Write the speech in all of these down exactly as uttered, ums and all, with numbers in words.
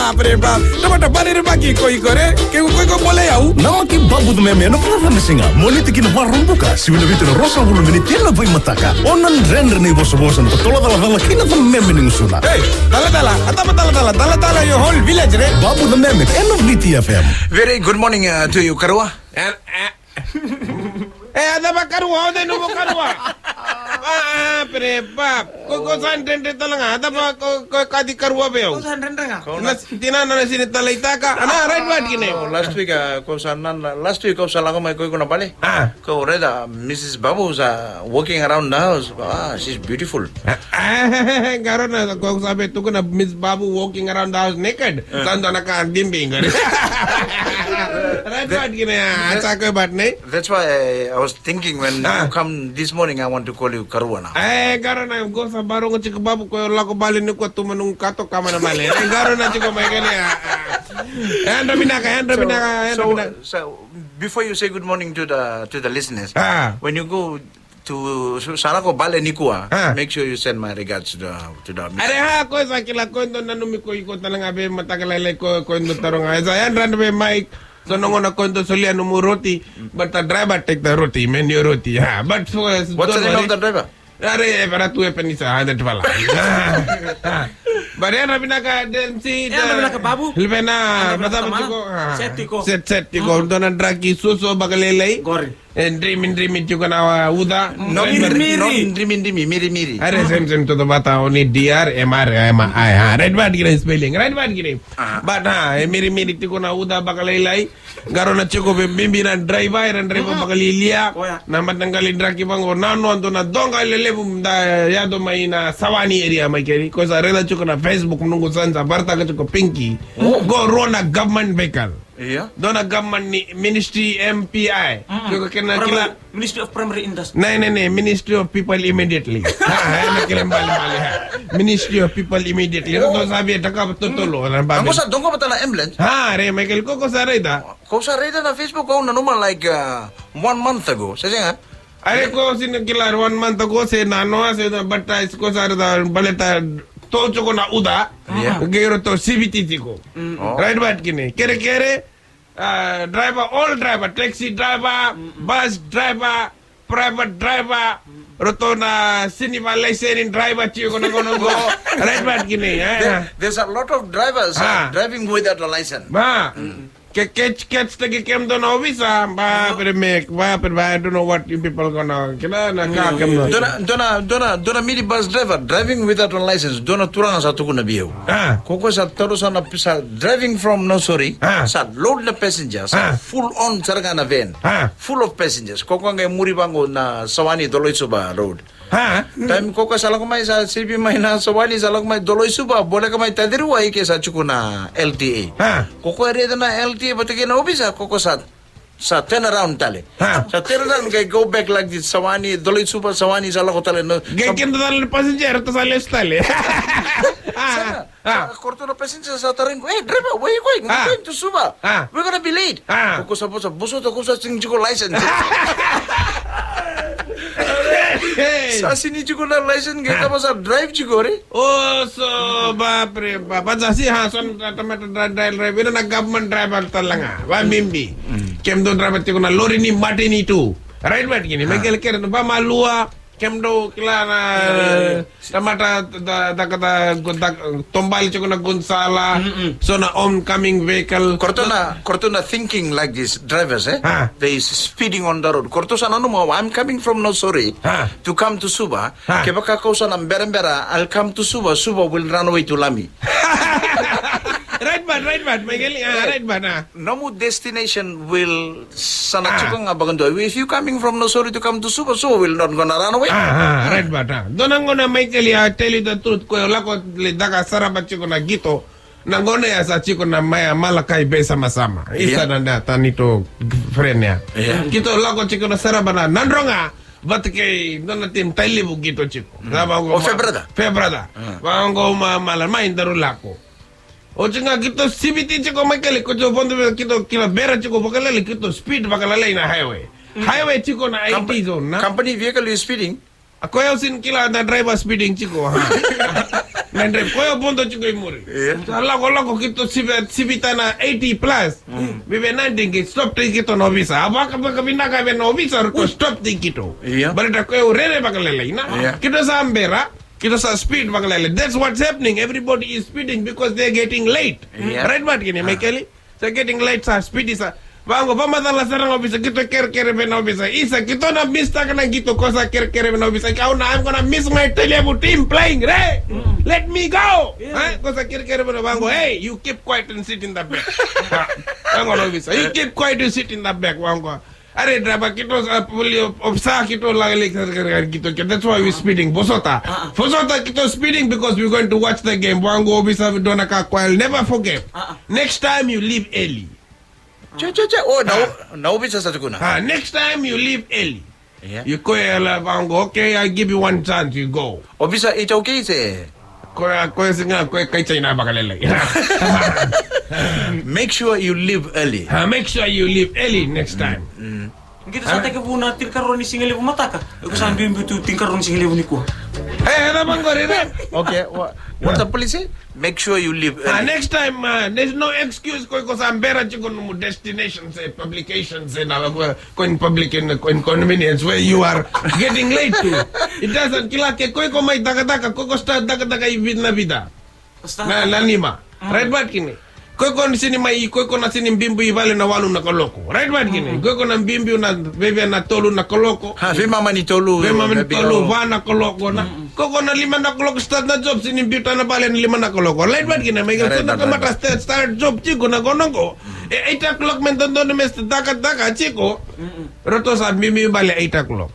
Apre ba, tamata bale re baki ko iko re, ke ko iko bole yau. Namaki Babu the Meme ena vakacama siga, Moniti ki na Vakaraubuka, sivi na vitu na ruasagavulu miniti ena vaimataka. O na dredre na ivosavosa, na totolo calacala kei na cameme ni gusuna. Hey, talatala, a tama talatala, talatala, your whole village re. Babu the Meme ena Viti F M. Very good morning, uh, to you, Karua. Eh, eh, E, a cava Karua, o cei nomu Karua? A, a, pre, pa, ko, ko sa dredre tale ga, a cava ko, ko kati Karua vei au? Ko sa dredre ga. Na s-, tinana na sini taleitaka, a na right word kina. Oh, last week, uh, ko sa na, na, last week ko sa lako mai ko iko na bale. A. Ko raica, Missus Babu sa walking around the house. Ah, she's beautiful. Qaro na ko sa vei tukuna Miss Babu walking around the house naked. Sa dua na ka bibi qori. Right word kina ya, a sa koya but nei. That's why I, I was thinking when you come this morning, I want to call you Karua now. E, qaro na, qo sa barogo tiko Babu, ko lako bale ni ko tu manung kato kama na bale. E, qaro na tiko mai kele ya. Yadra vinaka, yadra vinaka, yadra vinaka. So, so, before you say good morning to the, to the listeners, when you go to, so, sa lako bale nikua, make sure you send my regards to the, to the Are, ha, ko sa kila ko dua nanumi ko iko tale ga vei mataka lailai ko, ko dua taro ga. E sa yadra vei Mike. So na gauna ko dua solia nomu roti, but the driver take the roti, menu roti. Ha, but so, what's the name of the driver? Are, e, para tu e penisa, ha, that fala. Ha, ha. But yadra vinaka, then si, yadra vinaka, Babu. Livena, yadra vinaka, matama tiko, ha. Set tiko. Set, set tiko. Dua na draki, soso, vakalailai. Qori. E, drimi, drimi tiko na, uh, uca. No, miri, miri. No, drimi, drimi, miri, miri. Are, same, same, toto vata, oni D R, M R, M I, ha. Right word kina spelling, right word kina. But, ha, e miri, miri tiko na uca, vakalailai. Qaro na tiko vei bibi na draiva, era draiva vakalialia. Na mataqali draki vaqo, na noa dua na doqa lelevu da yaco mai na Sawani area mai keri. Ko sa raica tiko na Facebook, noqu sa, sa varataka tiko Pinki. Qo rua na government vehicle. Ia. Dua na government ni Ministry M P I. Ko kena kila. Primary, Ministry of Primary Industry. Ne, ne, ne, Ministry of People Immediately. Ha, ha, na kila bale, bale, ha. Ministry of People Immediately. Ratou sa via taka totolo na babe. Qo sa doqa vata na ambulance. Ha, re, Michael, ko, ko sa raica. Ko sa raica na Facebook, au nanuma like, uh, one month ago. Se sega? Are ko sina kila one month ago, se nanoa, se na baptize ko sa raica baleta tou tiko na uca. Ia. Qai ratou siviti tiko. Right word kina. Kerekere, uh, driver, all driver, taxi driver, bus driver, private driver, ratou na sini vakalaiseni driver tiko na gauna qo. Right word kina, e? There, there's a lot of drivers, uh, driving without a license. Ba. Ke, ke, ke, ke, ke kemudou na ovisa, ba, pere me, ba, pere, ba, I don't know what you people gonna, kila na ka kemudou. Dua na, dua na, dua na, dua na minibus driver, driving without a license, dua na turaga sa tukuna vei au. A. Ko koya sa taura sa na, sa driving from Nausori, sa load na passenger, sa full on sara ga na van, full of passengers. Ko koya qai muri vaqo na Sawani Doloitsuva road. A? Taimi ko koya sa lako mai, sa sivi mai na Sawani, sa lako mai Doloitsuva, voleka mai Taciruai ke sa tiko na L T A. A? Ko koya raica na L T A vata kei na ovisa, ko koya sa, sa turn around tale. A? Sa turn around, qai go back like this, Sawani, Doloitsuva, Sawani, sa lako tale na. Qai keda tale na passenger, ratou sa lesu tale. A? Sa, a, ko ratou na passenger sa tarogi, "Hey, driver, where you going? We're going to Suva. We're gonna be late." A. Ko koya sa vosa, "Vosota, ko sa sini tiko license." Sa sini tiko na license, qai tava sa drive tiko re. O, so, ba, pre, ba, ba, sa si, ha, so na tamata dra-, dra-, driver, ira na government driver tale ga. Ba, mimi. Kemudou driver tiko na lori ni mateni tu. Right, right, kini. Mai kele kere na ba malua. Kemudou kila na tamata da, da, da, da, tobali tiko na gunsala. So na oncoming vehicle. Ko ratou na, ko ratou na thinking like this, drivers, eh? They speeding on the road. Ko ratou sa nanuma, "I'm coming from Nausori to come to Suva. Kevaka kau sa na berabera, I'll come to Suva. Suva will run away to Lami." Right, but, right, but, mai kele, a, right, but, a. Nomu destination will sa na tiko ga vakadua. If you coming from Nausori to come to Suva, Suva will not gonna run away. A, a, right, but, a. Dua na gauna, Michael, I tell you the truth, ko lako le caka sarava tiko na qito. Na gauna ya sa tiko na mai Malakai Veisamasama. Isa na, na Tanito friend ya. Qito lako tiko na sarava na Nadroga. Vata kei dua na team Tailevu qito tiko. O Fair Brother. Fair Brother. Vaqo ma, mala mai daru lako. Oti ga qito siviti tiko mai kele, qito vodo, qito kila bera tiko vakalailai, qito speed vakalailai na highway. Highway tiko na I T zone, na. Company vehicle is speeding. A koya au sini kila na driver speeding tiko, ha. Na dre koya vodo tiko i muri. Sa lako lako kito sivi, sivita na eighty plus. Vive na dingi stop tei kito na ovisa. A vaka vaka vinaka vei na ovisa ro stop tei kito. Baleta koya u rere vakalelei na. Kito sa bera, kito sa speed vakalelei. That's what's happening. Everybody is speeding because they're getting late. Right, Mark, kini Michael? Sa getting late, sa speedy sa. Vaqo, vamacala sara ga ovisa, kito kerekere vei na ovisa. Isa, kito na miss taka na qito ko sa kerekere vei na ovisa. Kau na, I'm gonna miss my Tailevu team playing, re? Let me go! Ha? Ko sa kerekere vei na vaqo, hey, you keep quiet and sit in the back. Vaqo na ovisa, you keep quiet and sit in the back, vaqo. Are drava kito sa puli of sa kito lagalik sa kito kito. That's why we speeding. Vosota. Vosota kito speeding because we're going to watch the game. Wangu ovisa dua na ka koya I'll never forget. Next time you leave early. Che che che. Oh, na na ovisa sa tukuna. Ah, next time you leave early. Yeah. You koya la wangu, okay, I give you one chance, you go. Ovisa, it's okay se. Koya koya singa koya kai China vakalelei. Make sure you leave early. Ah, make sure you leave early next time. Qito sa tekivu na tinikarua ni sigalevu mataka. Iko sa biubiu tu tinikarua ni sigalevu nikua. Eh, na mangori re. Okay, what the police say? Make sure you leave early. Ah, next time, uh, there's no excuse ko iko sa bera tiko nomu destination se publication se na ko in public in, in convenience where you are getting late to. It doesn't kila ke ko iko mai takataka, ko iko start takataka i vit na vida. Na, na lima. Right, but kini. Ko iko na sini mai, ko iko na sini bimbi i vale na walu na kaloko. Right, but kini. Ko iko na bimbi na veve na tolu na kaloko. Ha, vei mama ni tolu. Vei mama ni tolu, va na kaloko na. Ko iko na lima na kaloko start na job, sini biuta na vale na lima na kaloko. Right, but kini. Mai ka start na kamata start, start job tiko na kono ko. E eight o'clock me dodonu me start taka taka tiko. Roto sa bimbi vale eight o'clock.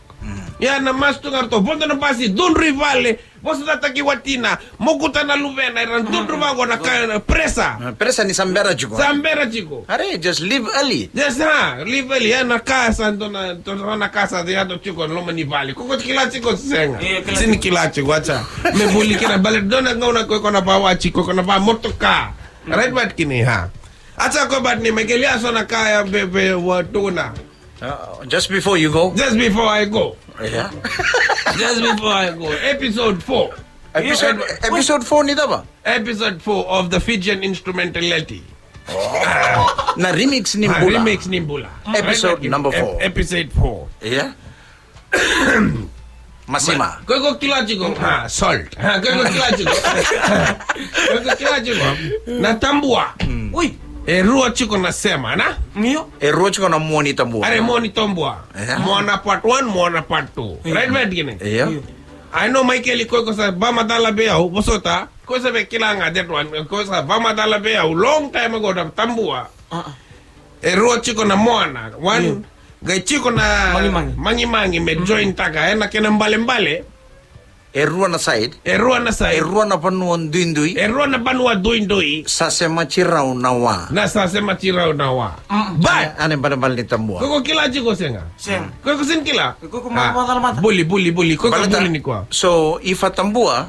Ia na masu tu ga roto, vodo na basi, dodonu i vale. Vosa tataki watina, mokuta na luvena, era dodonu vaqo na ka presa. Presa ni sa bera tiko. Sa bera tiko. Are, just leave early. Just ha, leave early. Ia na ka sa dua na, dua na ka sa yato tiko loma ni vale. Ko iko kila tiko sega. Sini kila tiko, acha. Me vuli kina bale dua na gauna ko iko na vawa tiko, ko na va motoka. Right, but kini ha. Acha ko but ni Michael ya so na ka ya be be wa tuna. Uh, just before you go. Just before I go. Yeah. Just before I go. Episode four. Episode, episode four ni cava? Episode four of the Fijian Instrumentality. Na remix ni bula. Remix ni bula. Episode number four. Episode four. Yeah. Masima. Ko iko kila tiko. Ha, salt. Ha, ko iko kila tiko. Ko iko kila tiko. Na tabua. Ui. E rua tiko na sema, na? Io. E rua tiko na mua ni tabua. Are mua ni tabua. Moana part one, Moana part two. Right, right, kini. Io. I know Michael, ko iko sa vamatala vei au, vosota, ko sa vei kila ga that one, ko sa vamatala vei au long time ago na tabua. E rua tiko na moana. One, qai tiko na magimagi me join taka ena kena balebale. E rua na side. E rua na side. E rua na vanua duidui. E rua na vanua duidui. Sa semati rau na wa. Na sa semati rau na wa. But ane balebale ni tabua. Ko iko kila tiko sega? Sega. Ko iko sini kila? Ko iko mada mada. Buli, buli, buli. Ko iko buli ni koa. So if a tabua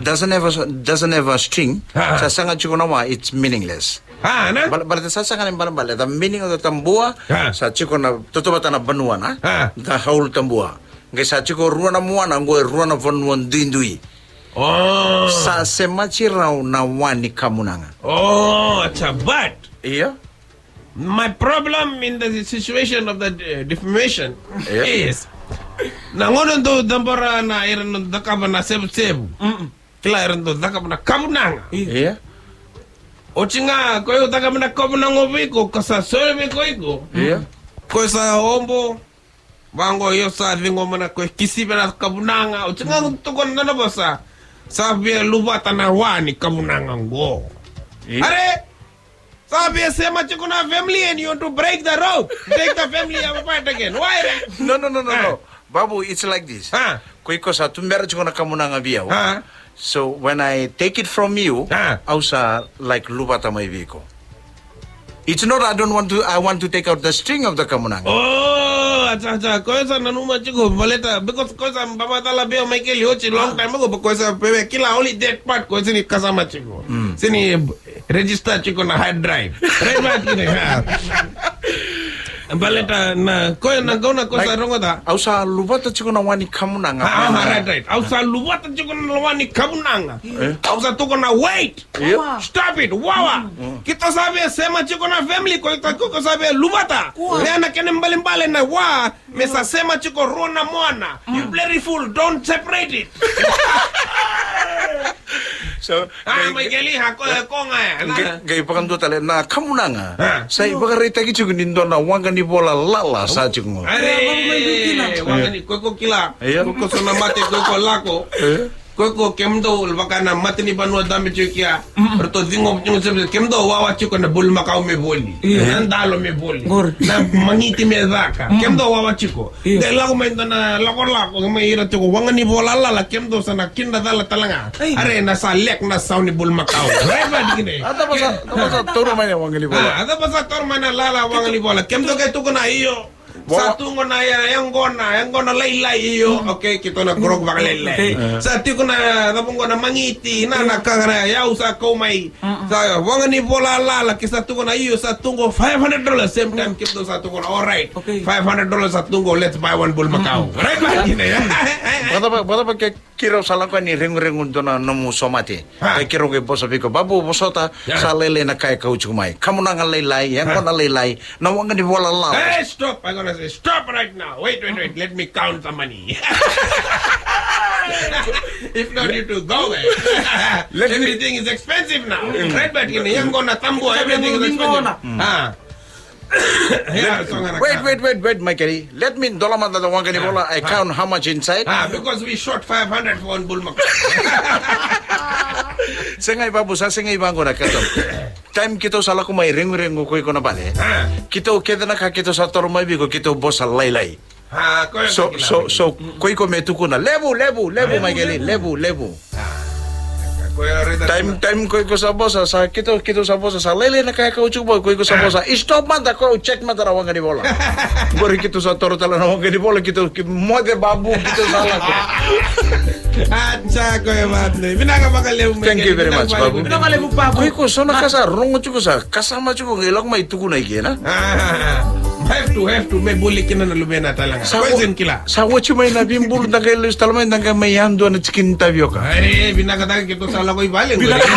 doesn't have a, doesn't have a string, sa sega tiko na wa, it's meaningless. Baleta sa sega ni balebale. The meaning of the tabua, sa tiko na totovata na vanua na. The whole tabua. Qai sa tiko rua na moana, qo e rua na vanua duidui. Sa semati rau na wa ni kamunaga. Oh, it's a but. Io. My problem in the situation of the uh, defamation is na gauna dou cabora na ira na cakava na sevusevu. Kila era dau cakava na kavunaga. Ia. Oti ga ko iko cakava na kavunaga o vei iko, ko sa soli vei iko iko. Ia. Ko sa obo. Vaqo io sa ciqoma na ko kisi vei na kavunaga. Oti ga ko tokona na vosa. Sa via luvata na wa ni kavunaga qo. Ia. Are. Sa via sema tiko na family and you want to break the rope. Break the family apart again. Why? No, no, no, no, no. Babu, it's like this. Ko iko sa tubera tiko na kamunaga vei au. So when I take it from you, au sa like luvata mai vei iko. It's not I don't want to, I want to take out the string of the kamunaga. Oh, acha, acha. Ko sa nanuma tiko baleta because ko sa vamatala vei au Michael oti long time ago, ko sa via kila only that part ko sini kasama tiko. Sini register tiko na hard drive. Right, right, right. Baleta na koya na gauna ko sa rogoca. Au sa luvata tiko na wa ni kamunaga. Ah, ah, right, right. Au sa luvata tiko na wa ni kamunaga. Eh? Au sa tukuna wait. Yep. Stop it. Wawa. Mm. Keitou sa via sema tiko na family ko ita ko sa via luvata. Wa. Lea na kena balebale na wa. Me sa sema tiko rua na moana. You bloody fool, don't separate it. So, ah, mai keli ha ko e ko ga ya. Qai vakadua tale na kamunaga. Ah. Sa ivakaraitaki tiko ni dua na waqa ni vola lala sa tiko qo. Are, waqa ni ko ko kila. Io. Ko so na mate ko ko lako. Eh. Ko ko kemudou vaka na mate ni vanua dabe tiko kia. Ratou ciqoma tiko se kemudou wawa tiko na bulumakau me voli. Io. Na dalo me voli. Na magiti me caka. Kemudou wawa tiko. Io. De lako mai dua na lakolako mai ira tiko waqa ni vola lala kemudou sa na kina cala tale ga. Are na sa lek na sau ni bulumakau. Right, right, kina. A cava sa, cava sa taura mai na waqa ni vola. A cava sa taura mai na lala waqa ni vola. Kemudou ke tukuna io. Sa tu qo na yaqona, yaqona lailai io. Okay, keitou na grog vakalailai. Sa tiko na cava qo na magiti, na na kaqara yau sa kau mai. Sa waqa ni vola lala ke sa tukuna io sa tu qo five hundred dollars same time keitou sa tukuna all right. Okay. Five hundred dollars sa tu qo, let's buy one bulumakau. Right, right, kina ya. Vata vata ke kirau sa lako ni reguregu dua na nomu somate. Ke kirau ke bosa viko babu vosota sa lailai na kaya kau tiko mai. Kamunaga lailai, yaqona lailai, na waqa ni vola lala. Hey, stop. I'm gonna say stop right now. Wait, wait, wait. Let me count the money. If not, you two go away. Everything is expensive now. Right, but in Yangon, Tambua, everything is expensive. Ah. Wait, wait, wait, wait, Michael. Let me dola mada the waqa ni vola. I count how much inside. Ah, because we shot five hundred for one bull makan. Segai babu sa segai vangu na katam. Time keitou sa lako mai reguregu ko iko na vale. Keitou kece na ka keitou sa toro mai viko keitou bosa lailai. So so so ko iko me tukuna levu levu levu mai keli levu levu. Time time ko iko sa bosa sa keitou keitou sa bosa sa lailai na kaya kau cuba ko iko sa bosa stop mada ko check mada na waqa ni vola. Qori keitou sa toro tale na waqa ni vola keitou moce babu keitou sa lako. Acha ko e mate. Vinaka vakalevu. Thank you very much babu. Vinaka vakalevu babu. Ko iko so na ka sa rongo cuko sa kasama cuko ngai lako mai tukuna i kena. Have to, have to, me buli kina na luvena tale ga. Sa ko- poison kila. Sa wachi mai na vimbulu da kai lus tala mai da kai mai yadua na chicken tavioka. Ai, vinaka da kai keitou sa lako i vale. Vinaka.